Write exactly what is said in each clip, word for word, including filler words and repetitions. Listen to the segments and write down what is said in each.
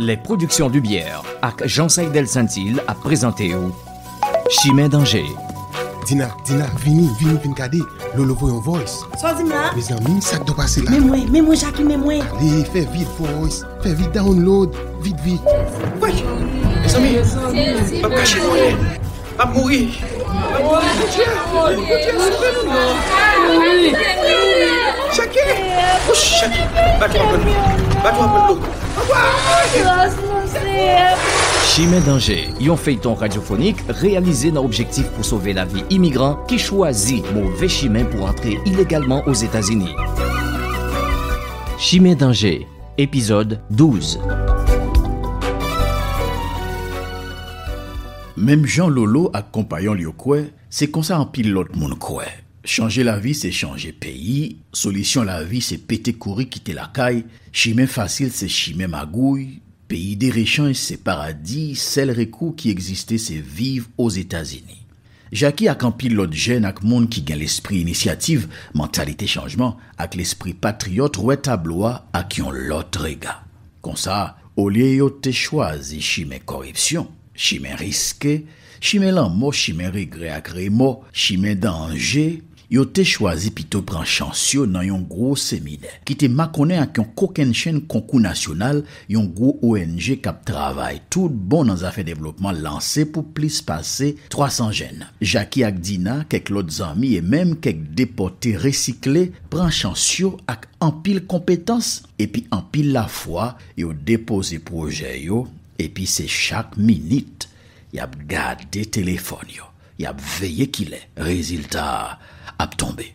Les Productions Lumière ak Jean Saïdel Saintil ap prezante w Chimen Danje. Dina, Dina, vini, vini, vin gade. Lolo voye yon voice. Sa w di m la? Mezanmi, sa k dwe pase la? Men mwen, men mwen, Jackie, men mwen. Ale, fè vit voice. Fè vit download. Vit, vit. Woy! Mezanmi, m ap kache mwen. M ap mouri. M ap mouri. Bondye, Bondye, sove nou non. Jackie! Wouch, Jackie! Bato ap pran dlo. Chimen Danje, yon feyton radyofonik reyalize nan objektif pou sove lavi imigran ki chwazi move chimen pou antre ilegalman Ozetazini. Chimen Danje, epizòd douz. Menm jan Lolo ak konpayon l yo kwè, se konsa anpil lòt moun kwè. Chanje lavi se chanje peyi, solisyon lavi se pete kouri kite lakay, chimen fasil se chimen magouy, peyi derechanj se paradi, sèl rekou ki egziste se viv Ozetazini. Jackie ak anpil lòt jèn ak moun ki gen lespri inisyativ, mantalite chanjman, ak lespri patriyòt wè tablo a ak yon lòt rega. Konsa, olye yo te chwazi chimen kòripsyon, chimen riske, chimen lanmò, chimen regrè ak remò, chimen danje, yo te chwazi pito pran chans yo nan yon gwo seminè ki te makonnen ak yon kokennchenn konkou nasyonal yon gwo O N G k ap travay tout bon nan zafè devlopman lanse pou plis pase twa san jèn. Jackie ak Dina, kèk lòt zanmi e menm kèk depòte resikle pran chans yo ak anpil konpetans epi anpil lafwa, yo depoze pwojè yo, epi se chak minit y ap gade telefòn yo, y ap veye kilè rezilta a ap tonbe.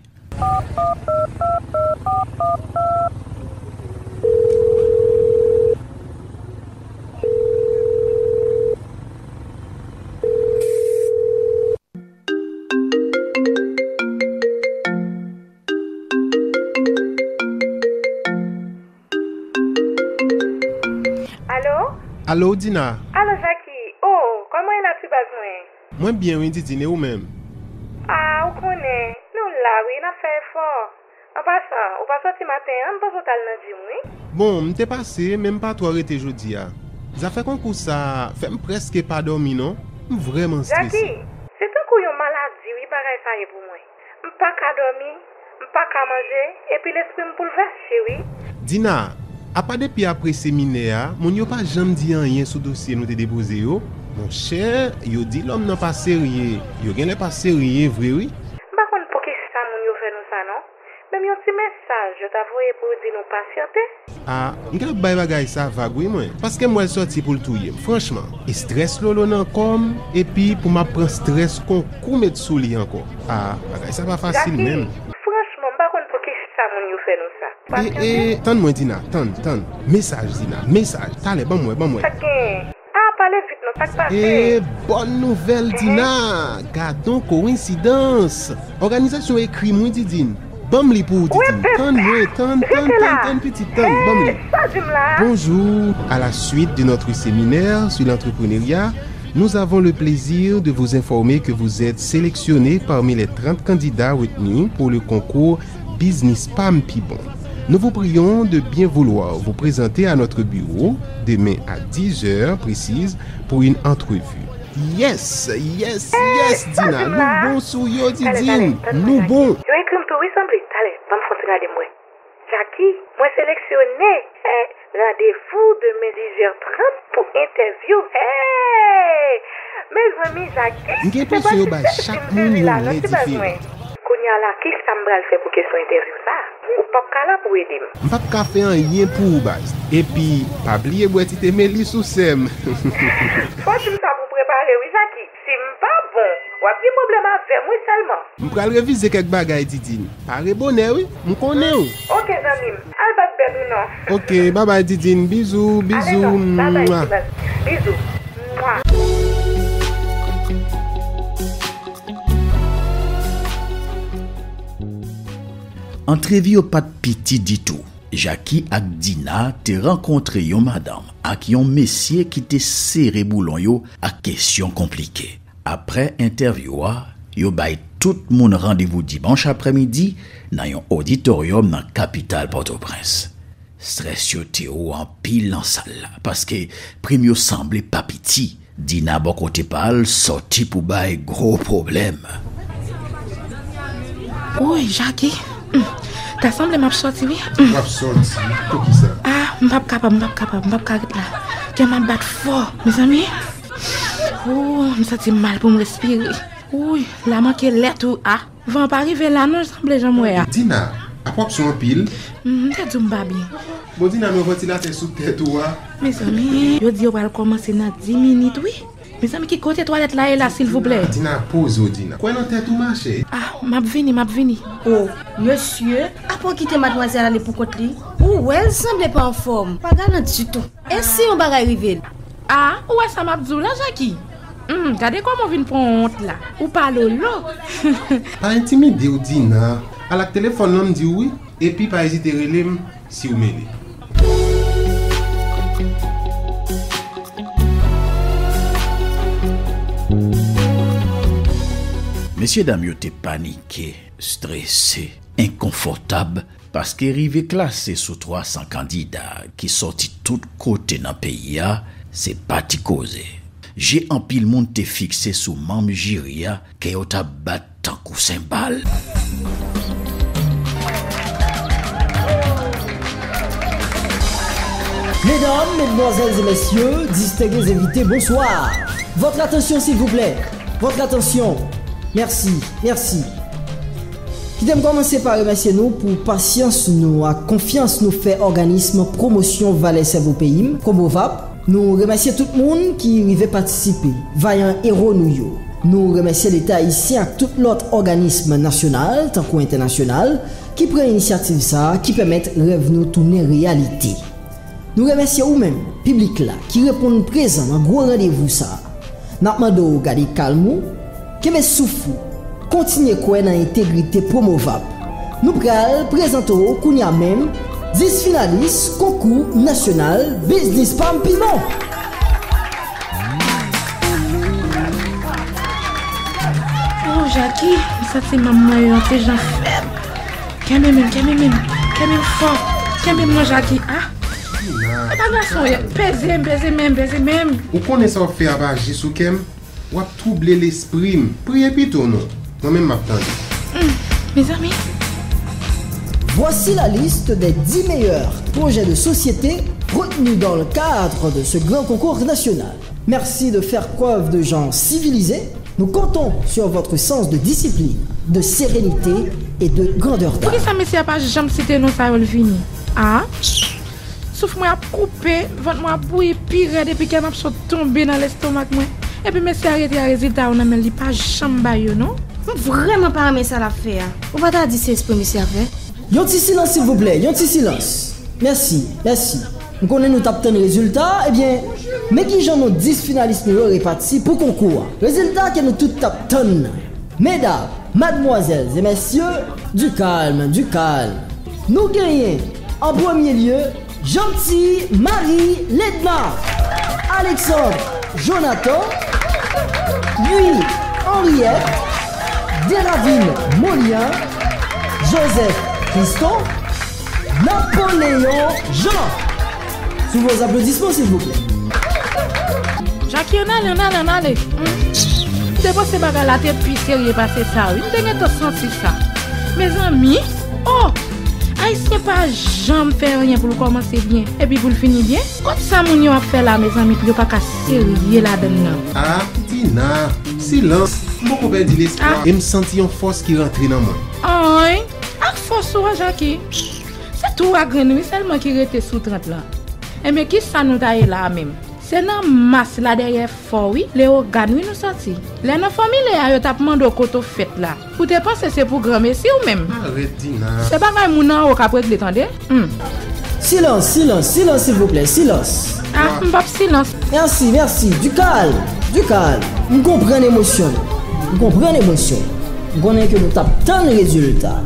Alo? Alo, Dina. Alo, Jackie. Oh, kòman w ye la, ti baz mwen? Mwen byen, wi, Didine, ou menm? Ah, ou konnen, nou la, wi, n ap fè efò. An pasan, ou pa soti maten an, m panse w t al nan gym, wi. Bon, m te pase, men m pa twò rete jodi a. Zafè konkou sa a fè m prèske pa dòmi, non. M vrèman strese. Jackie, se tankou yon maladi, wi, bagay sa ye pou mwen. M pa ka dòmi, m pa ka manje, epi lespri m boulvèse, wi. Dina, apa depi apre seminè a, moun yo pa janm di anyen sou dosye nou te depoze yo? Monchè, yo di lòm nan pa serye. Yo genlè pa serye vre, wi. M pa konn poukisa moun yo fè nou sa, non. Menm yon ti mesaj yo ta voye pou yo di nou pasyante. A, m genlè ap bay bagay sa vag wi mwen, paske m wè l sòti pou l touye m, franchman. Estrès Lolo nan kò m, epi pou m ap pran strès konkou met sou li ankò. A, bagay sa pa fasil menm. Jackie, franchman, m pa konn poukisa moun yo fè nou sa. E, e, tann mwen, Dina, tann, tann. Mesaj, Dina, mesaj. Talè, ban m wè, ban m wè. Sa k genyen? Ah, pale vit non, sa k pase? E bòn nouvèl, Dina! Gadon kowensidans! Òganizasyon ekri m wi, Didine. Ban m li pou ou, Didine. Tann mwen, tann, tann, tann, tann, pitit, tann, ban m li. Sa di m la? Bonjour. À la suite de notre séminaire sur l'entrepreneuriat, nous avons le plaisir de vous informer que vous êtes sélectionné parmi les trente candidats retenus pour le concours Business Pam Pi Bon. Nous vous prions de bien vouloir vous présenter à notre bureau demain à dix heures précises pour une entrevue. Yes, yes, yes, Dina, nou bon sou yo, Didine, nou bon. Yo ekri m tou wi, sanble. Talè, ban m fè yon ti gade m wè. Jackie, mwen seleksyone. Eh, randevou demen dizè trant pou entèvyou. Hey! Mezanmi, Jackie, m gen enpresyon yo bay chak moun yon lè diferan. Kounye a la, kisa m pral fè pou kesyon entèvyou sa a? Ou p ap ka la pou ede m. M p ap ka fè anyen pou ou, baz. Epi, pa bliye bwè ti te melis ou, sè m. Fò w di m sa pou prepare wi, Jackie. Si m pa bon, w ap gen pwoblèm avè m wi sèlman. M pral revize kèk bagay, Didine. Pare bonè wi, m konnen w. Oke, zanmi m. Al bat bèl ou non. Oke, babay, Didine. Bizou, bizou. Babay, ti baz. Bizou. Mwa. Antrevi yo pa t piti ditou. Jackie ak Dina te rankontre yon madanm ak yon mesye ki te sere boulon yo ak kesyon konplike. Apre entèvyou a, yo bay tout moun randevou dimanch aprèmidi nan yon oditoryòm nan kapital Pòtoprens. Strès yo te wo anpil nan sal la, paske prim yo sanble pa piti. Dina bò kote pa l sòti pou bay gwo pwoblèm. Woy, Jaki. Hmm. Ta sanble m ap sòti, wi. Hmm. W ap sòti? Poukisa? Ah, m p ap kapab, m p ap kapab, m p ap ka ret la. Kè m ap bat fò, mezanmi. Oh, m santi m mal pou m respire. Woy, la manke lè tou. Ah, van pa rive la non, sanble jan m wè a. Dina, apa w ap sou anpil? Hmm, m te di w m pa byen. Bon, Dina, men vantilatè sou tèt ou a. Mezanmi, yo di yo pral kòmanse nan dis minit, wi. Mezanmi, ki kote twalèt la ye la, silvouplè? Dina, poze w, Dina. Kwè nan tèt ou, machè. Ah, m ap vini, m ap vini. Oh, mesye, apa w kite madmwazèl ale poukont li? Ou wè l sanble pa anfòm, pa galan ditou. E si yon bagay rive l? Ah, ou wè sa m ap di w la, Jaki? Hmm, gade kòman w vin pran wont la. Ou pa lolo. Pa entimide w, Dina. Al ak telefòn lan, m di w wi. Epi pa ezite rele m si w mele. Mesyedam yo te panike, strese, enkonfòtab, paske rive klase sou twa san kandida ki sòti tout kote nan peyi a, se pa ti koze. Je anpil moun te fikse sou manm jiri a, kè yo t ap bat tankou senbal. Mesdames, mesdemoiselles et messieurs, distingués invités, bonsoir. Votre attention, s'il vous plaît. Votre attention. Merci, merci. Kite m kòmanse pa remèsye nou pou pasyans nou ak konfyans nou fè òganis pwomosyon valè sèvo peyi m, Komovap. Nou remèsye tout moun ki rive patisipe, vayan ewo nou yo. Nou remèsye Leta ayisyen ak tout lòt òganis nasyonal, tankou entènasyonal, ki pran inisyativ sa a, ki pèmèt rèv nou tounen reyalite. Nou remèsye ou menm, piblik la, ki reponn prezan nan gwo randevou sa a. N ap mande w gade kalm ou, kenbe souf ou, kontinye kwè nan entegrite Promovap. Nou pral prezante w kounye a menm dis finalis konkou nasyonal Biznis Pa M Piman. Oh, Jaki, m santi manm mwen yo yon ti jan fèb. Kenbe menm, kenbe menm, kenbe m fò. Kenbe m non, Jaki. Ah, e pa gason, peze m, peze menm, peze menm. Ou konnen sa w ap fè a pa jis ou kè m? W ap twouble lespri m. Priye pito non. Mwen menm m ap tande. Hmm, mezanmi. Voici la liste des dix meilleurs projets de société retenus dans le cadre de ce grand concours national. Merci de faire preuve de gens civilisés. Nous comptons sur votre sens de discipline, de sérénité et de grandeur d'âme. Poukisa mesye a pa janm site non sa yo l vini? Ah? Souf mwen ap koupe, vant mwen ap bouyi pi rèd epi kè m ap sot tonbe nan lestomak mwen. Epi mesye a rete a rezilta yo nan men l, li pa janm bay yo non. M vrèman pa renmen sa l ap fè a. Ou pa ta di se espre misye ap fè? Yon ti silans silvouplè, yon ti silans. Mèsi, mèsi. M konnen nou t ap tann rezilta, ebyen, men kijan non dis finalis nou yo repati pou konkou a. Rezilta ke nou tout t ap tann nan. Medam, madmwazèl e mesye, du calme, du calme. Nou genyen, an premye lye, Jeanty Marie Ledna, Alexandre Jonathan, Guy Henriette, Deravine Molien, Joseph Christo, Napoléon Jean. Sous vos applaudissements, s'il vous plaît. Jackie, ann ale, ann ale, ann ale. Hmm. M te panse bagay la te pi serye pase sa, wi. M te gentan santi sa. Mezanmi, oh! Ayisyen pa janm fè anyen pou l kòmanse byen, epi pou l fini byen. Kot sa moun yo ap fè la, mezanmi, pou yo pa ka serye ladann nan? Ah, Dina, silans. M poko pèdi lespwa. Ah. E m santi yon fòs ki rantre nan mwen. Anyn, ak fòs ou a, Jackie. Se twa grenn wi sèlman ki rete sou trant lan. Enben, kisa nou ta ye la a menm? Se nan mas la dèyè fò wi, Leyogàn wi nou sòti. Lè nan fanmi Leya yo t ap mande w kote w fèt la, ou te panse se pou granmesi w menm. Arèt, Dina. Se bagay moun anwo k ap regle, tande. Hmm. Silans, silans, silans, silvouplè, silans. Ah, m p ap silans. Mèsi, mèsi. Du calme, du calme. M konprann emosyon nou. M konprann emosyon nou. M konnen ke nou t ap tann rezilta.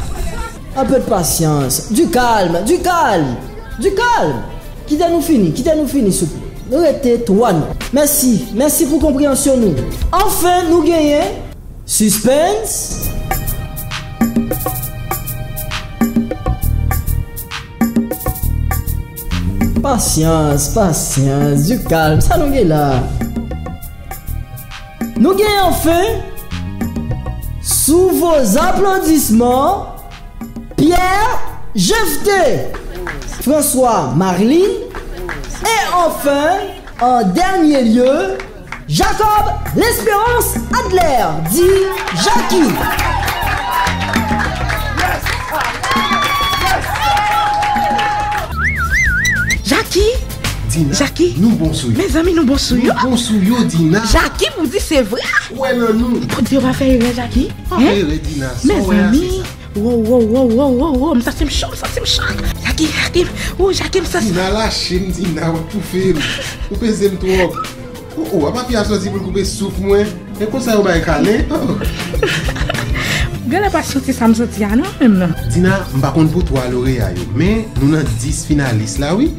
Un peu de patience. Du calme, du calme, du calme. Kite nou fini, kite nou fini, souple. Nou rete twa non. Mèsi, mèsi pou konpreyansyon nou. Anfen, nou genyen Suspense. Patience, patience, du calme, sa nou gen la. Nou gen anfen, sous vos applaudissements, Pierre Jephté, François Marlin, et enfin, en dernier lieu, Jacob L'Espérance Adler, dit Jackie. Jackie! Dina, Jackie, nou bon sou yo. Mezanmi, nou bon sou yo. Nou bon sou yo, Dina. Jackie, pou di se vre. Kwè nan nou. Pou di yo pa fè erè, Jackie. Pa fè erè, Dina. Sa w wè a, se sa. Wow, wow, wow, wow, wow, wow, m santi m cho, m santi m cho. Jackie, Jackie, oh, Jackie, m santi. Dina, lache m, Dina, w ap toufe m. Ou peze m twòp. Oh, oh, apa fi a soti pou l koupe souf mwen? E konsa yo bay kalen? Oh. Genlè pa santi sa m santi a non, menm non. Dina, m pa konn pou twa loreya yo, men nou nan dis finalis la, wi.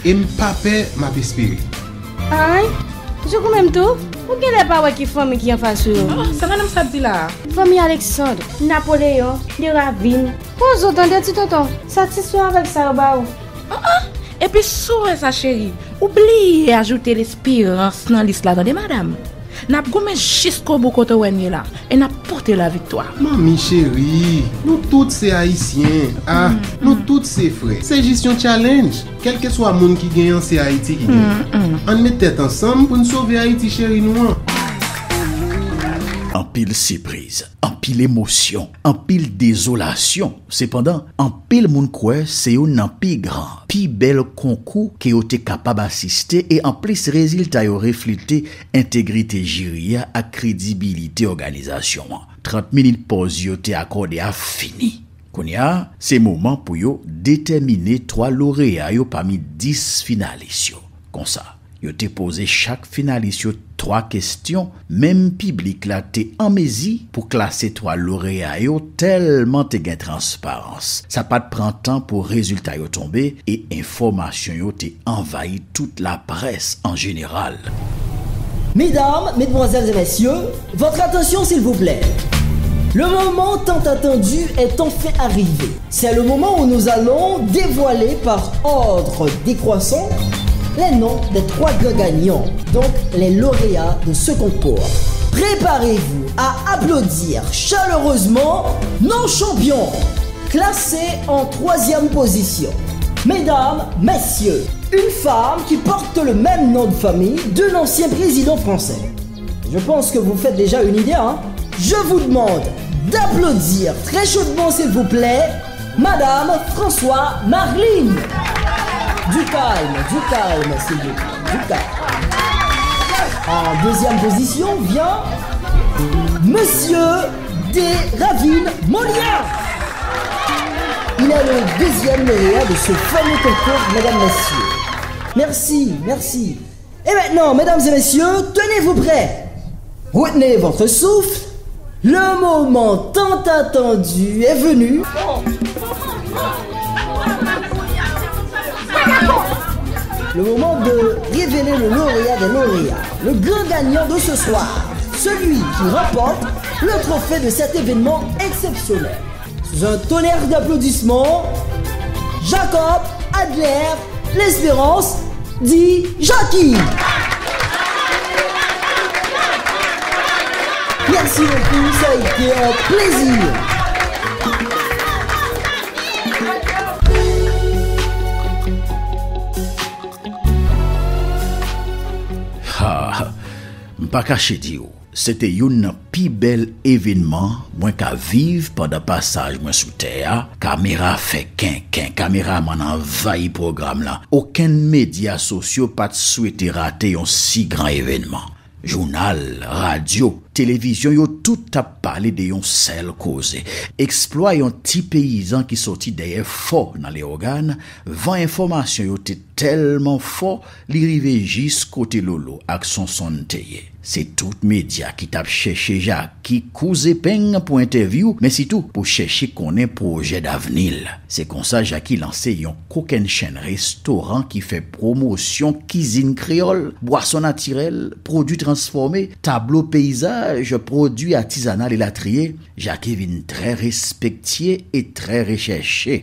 E m pa pè, m ap espere. Ay, Jou ou menm tou, ou genlè pa wè ki fanmi ki anfas ou yo. Oh, sa madanm sa ap di la a? Fanmi Alexandre, Napoléon, de Ravine. Poze w tande ti tonton, satisfè avèk sa yo ba ou. Ah, ah. Epi si w wè sa cheri, ou bliye ajoute Lesperans nan lis la tande madanm. N ap goumen jiskobou kote w wè n ye la, e n ap pote laviktwa. Manmi cheri, nou tout se ayisyen. Ah, nou tout se frè. Se jis yon challenge. Kèlkeswa moun ki genyen an, se Ayiti ki genyen. Ann met tèt ansanm pou n sove Ayiti cheri nou an. Anpil sipriz, anpil emosyon, anpil dezolasyon. Sepandan, anpil moun kwè se youn nan pi gran, pi bèl konkou ke yo te kapab asiste e anplis rezilta yo reflete entegrite jiri a ak kredibilite òganizasyon an. Trant minit pòz yo te akòde a fini. Kounye a, se moman pou yo detèmine twa loreya yo pami dis finalis yo. Konsa, yo te poze chak finalis yo twa kesyon, menm piblik la te an mezi pou klase twa loreya yo tèlman te gen transparans. Sa pa t pran tan pou rezilta yo tonbe e enfòmasyon yo te anvayi tout laprès an jeneral. Mesdames, Mesdemoiselles et Messieurs, votre attention s'il vous plaît. Le moment tant attendu est enfin arrivé. C'est le moment où nous allons dévoiler par ordre décroissant les noms des trois grands gagnants, donc les lauréats de ce concours. Préparez-vous à applaudir chaleureusement nos champions, classés en troisième position. Mesdames, messieurs, une femme qui porte le même nom de famille de l'ancien président français. Je pense que vous faites déjà une idée, hein? Je vous demande d'applaudir très chaudement, s'il vous plaît, Madame François Marlin. Du calme, du calme, s'il vous plaît, du calme. En deuxième position vient Monsieur Desravines Molia. Il est le deuxième lauréat de ce fameux concours, mesdames, messieurs. Merci, merci. Et maintenant, mesdames et messieurs, tenez-vous prêts. Retenez votre souffle. Le moment tant attendu est venu. Le moment de révéler le lauréat des lauréats, le grand gagnant de ce soir, celui qui remporte le trophée de cet événement exceptionnel. Sous un tonnerre d'applaudissements, Jacob Adler L'Espérance, dit Jackie. Merci beaucoup, ça a été un plaisir. Ha, m pa kache di w, se te youn nan pi bèl evènman mwen ka viv pandan pasaj mwen sou tè a. Kamera fè kenken, kameramann anvayi pwogram lan. Okenn medya sosyo pa t swete rate yon si gran evènman. Jounal, radyo, televizyon, yo tout t ap pale de yon sèl koze. Eksplwa yon ti peyizan ki soti dèyè fò nan Leyogàn, van enfòmasyon yo te tèlman fò, li rive jis kote Lolo ak Sonsonn te ye. Se tout medya ki t ap chèche Jaki kou zepeng pou entèvyou, men sitou pou chèche konnen pwojè davni l. Se konsa Jaki lanse yon kokennchenn restoran ki fè pwomosyon kizin kreyòl, bwason natirèl, pwodui transfòme, tablo peyizaj, pwodui atizanal elatriye. Jaki vin trè respektye e trè rechèche.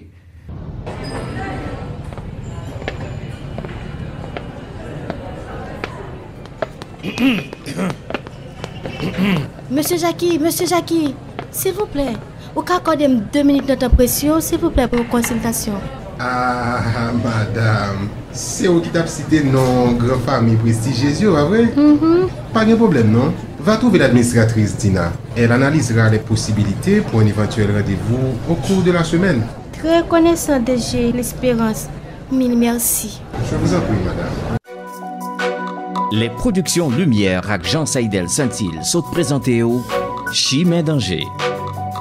Mesye Jackie, Mesye Jackie, silvouplè, ou ka akòde m de minit nan tan presyon, silvouplè, pou yon konsiltasyon? Ah, madam, se ou ki t ap site non gran fanmi prestijyez yo, pa vre? Mhm. Pa gen pwoblèm, non. Va trouver l'administratrice Dina. Elle analysera les possibilités pour un éventuel rendez-vous au cours de la semaine. Très reconnaissant, D G L'Espérance. Mille merci. Je vous en prie, madame. Les Productions Lumière ak Jean Saïdel Saintil sot prezante w Chimen Danje.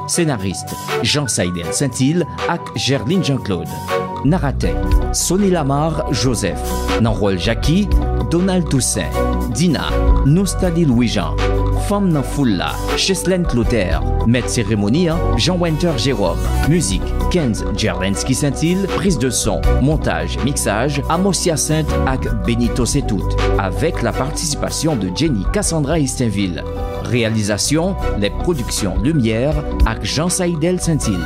Senaris, Jean Saïdel Saintil ak Gerline Jean-Claude. Naratè, Sony Lamar Joseph. Nan wòl Jackie, Donald Toussaint. Dina, Noustali Louis Jean. Fanm nan foul la, Cheslène Clotaire. Mèt seremoni an, Jean Wenter Jérôme. Mizik, Kenz Gerlensky Saintil. Priz de son, montaj, miksaj, Amos Hyacinthe ak Benito Setout. Avèk la partisipasyon de Jenny Cassandra Estinville. Reyalizasyon, Les Productions Lumière ak Jean Saïdel Saintil.